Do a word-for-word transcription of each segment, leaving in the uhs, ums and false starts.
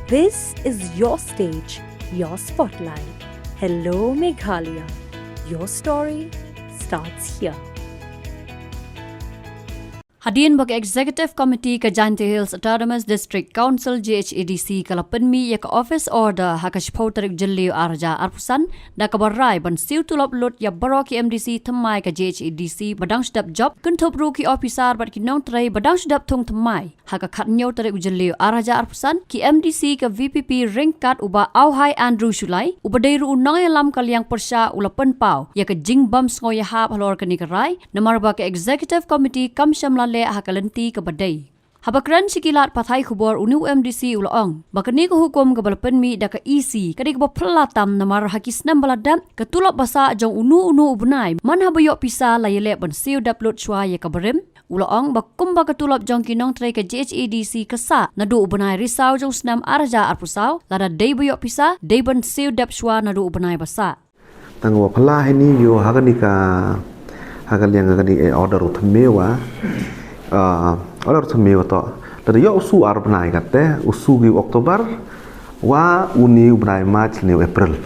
This is your stage, your spotlight. Hello, Meghalaya. Your story starts here. Hadien ba ka Executive Committee ka Jaintia Hills Autonomous District Council, J H A D C, ka la pynmih ïa ka Office Order ha ka shiphew tarik Jylliew ar hajar arphew san, da kaba rai ban siew tulop lut ïa baroh ki M D C thymmai ka J H A D C ba dang shu dep jop, kynthup ruh ki ophisar bad ki nongtrei ba dang shu dep thung thymmai. Ha ka khathynñiew tarik u Jylliew ar hajar arphew san, ki M D C ka V P P ryngkat u Bah Auhai Andrew Shullai, uba dei ruh u nongïalam ka liang pyrshah, u la pynpaw ïa ka jingbym sngew ïahap halor kane ka rai, namar ba ka Executive Committee kam shym la leh ha ka lynti kaba dei. Haba kren sha ki lad pathai khubor, une u M D C u la ong ba kane ka hukum kaba la pynmih da ka E C ka dei kaba phylla tam, namar ha ki snem ba la dep, ka tulop ba sah jong uno uno u bnai man haba ïoh pisa la ïaleh ban siew dep lut shuwa ïa ka barim. U la ong ba kumba ka tulop jong ki nongtrei ka J H A D C ka sah naduh u bnai Risaw jong u snem ar hajar arphew saw, lada dei ba ïoh pisa, dei ban siew dep shuwa naduh u bnai ba sah. Tang ba phylla heini ïoh ha kane ka, ha ka liang kane, eh, order u thymme wa, ah, order u thymme wa toh, lada ïoh u shu ar bnai, kata u shu ki October wa une u bnai March ne u April.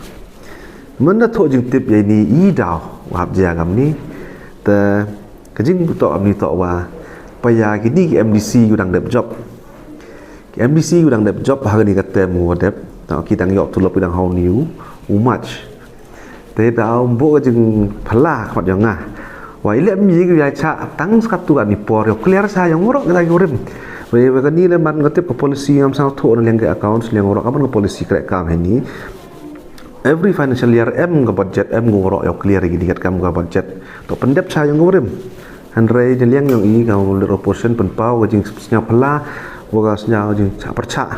Mynta thoh jingtip ïa ini i daw wa hap jia kamni. Te ka jingtoh kamni toh wa, ba ïa kini ki M D C ki dang dep jop. Ki M D C ki dang dep jop ha kane ka term wa dep. Te ki dang ïoh tulop ki dang ha une u March. Te daw bun ka jingphylla khmat ïa nga. Wa i leh mih ki ïa chah tang sa katto katne por, ïoh clear sha ïa ngi baroh kita ki barim. Wa, wa kane leh man ka tip ka policy ngam sngewthuh na liang ka accounts, liang baroh, ka ban ka policy khreh kam heini. Every financial year em ka budget, em ka waroh ïoh clear ïa ki dei katkam ka budget. To pyndep sha ïa ka barim. Hynrei na liang jong i ka leader opposition pynpaw ka jingsngewphylla, wa ka sngew jingpyrshah.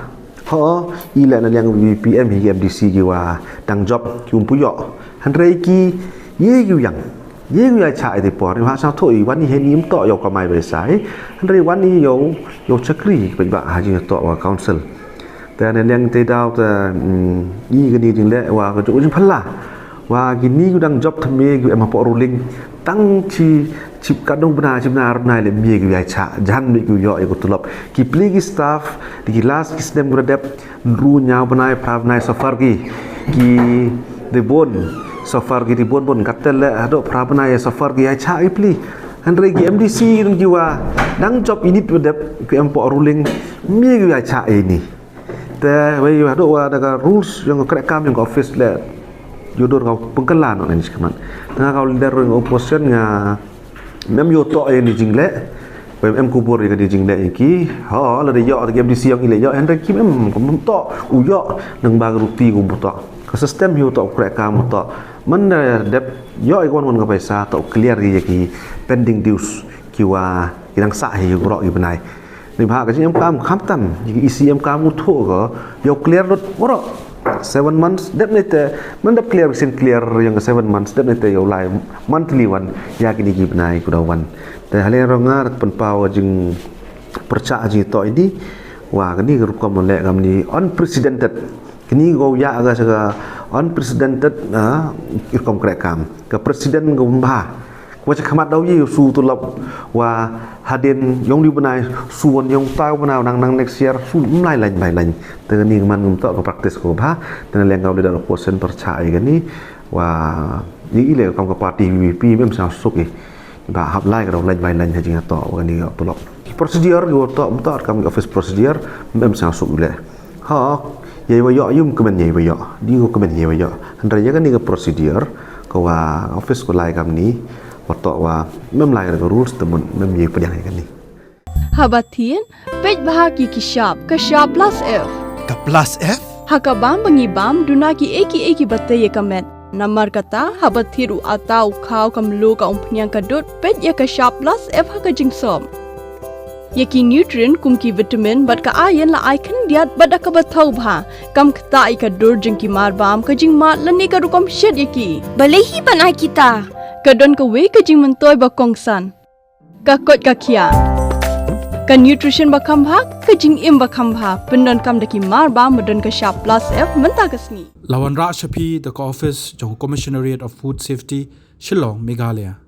Ho, i leh na liang VPP em hi ki MDC ki wa dang jop ki um pu ïoh. Hynrei ki ïa ki ïang. Ïa ki ïa chah ïa ti por. Ni ha sngewthuh i wan i heini ym toh ïa u kamai ba i sai. Hynrei wan i ïa u, ïa u chakri peit ba ha jingtoh wa council. Te na liang te daw te, mm, i kani jingleh wa ka jong u jingphylla. Wa kini ki dang jop thymme ki em hapoh ruling. Tang chi, chi katno bnai, chi bnai ar bnai leh mih ki ïa chah. Jan mih ki ïoh ïa ka tulop. Ki pli ki staff, di ki last ki snem ki la dep, hynriew hynñiew bnai, phra bnai so far ki. Ki dei bun, so far ki dei bun bun. Katte leh haduh phra bnai so far ki ïa chah ki pli. Hynrei ki MDC ki dang ki wa dang jop i nit wa dep ki em hapoh ruling. Mih ki ïa chah ïa ini. Te wei haduh wa da ka rules jong ka khreh kam jong ka office leh. Ïa dur ka pynkylla noh na ni shikmat. Te nga ka leader jong ka opposition nga mem ïoh toh ïa ni jingleh. Wei em kubur ïa ka ni jingleh ïa ki. Ha, lada ïoh ki MDC jong i leh ïoh, hynrei kim em, kum toh u ïoh nang ba ka ruti kum toh. Ka system ïoh toh khreh kam toh. Man da dep ïoh ïa ka wan wan ka paisa toh clear ïa ki pending dues ki wa ki dang sah ïa ki baroh ki bnai. Ni ba ka jingem kam khamtam, ïa ki EC em kam u thoh ka, ïa u clear lut baroh. Seven months, dep ni te, man dep clear, sien clear ïa ka seven months, dep ni te ïa u lai monthly wan, ïa kini ki bnai ki da wan. Te hale rong nga, pynpaw jingpyrshah jingtoh ini, wa kani ka rukom leh kamni unprecedented. Kini ko ïa ka sa ka unprecedented, ah, rukom khreh kam. Ka precedent ka um bha. Wa cha khmat daw ïa u shu tulop wa hadien ïong di bnai shu wan ïong tau bnai nang nang next year shu mlai lain mlai lain. Te kani man ngam toh ka practice ko bha. Te na liang ka leader opposition pyrshah ïa kani wa ïa i leh kam ka party VPP mem sngewsuk i. Ba hap lai ka daw lain mlai lain ha jingtoh wa kani ka tulop. Procedure ïa u toh, um toh kam office procedure mem sngewsuk i leh. Ha, ïa i wa ïoh, ym kmen ïa i wa ïoh. Di ko kmen ïa i wa ïoh. Hynrei ïa kani ka procedure, ka wa office ko lai kamni, wa toh wa, mem lai ka rules te mun, mem ïa i pdiang ïa kani. Haba thied, peit bha ki ki shap, ka shap plus F. Ka plus F? Ha ka bam ba ngi bam, duna ki ei ki ei ki ba tei ïa ka met. Namar kata, haba thied u ata u khaw ka mluh ka umphniang ka dud, peit ïa ka shap plus F ha ka jingsop. Ïa ki nutrient kum ki vitamin bad ka iron la ai khyndiat bad da kaba thaw bha. Kam ktah ïa ka dur jong ki mar bam ka jingmad lane ka rukom shet ïa ki. Balei hi ban ai kita? Ka don kawei ka jingmyntoi ba kongsan. Ka koit ka khiah. Ka nutrition ba kham bha, ka jingim ba kham bha. Pyndonkam da ki mar bam ba don ka shap plus F mynta ka sngi. La wanrah sha phi da ka office jong Commissionariat of Food Safety, Shillong, Meghalaya.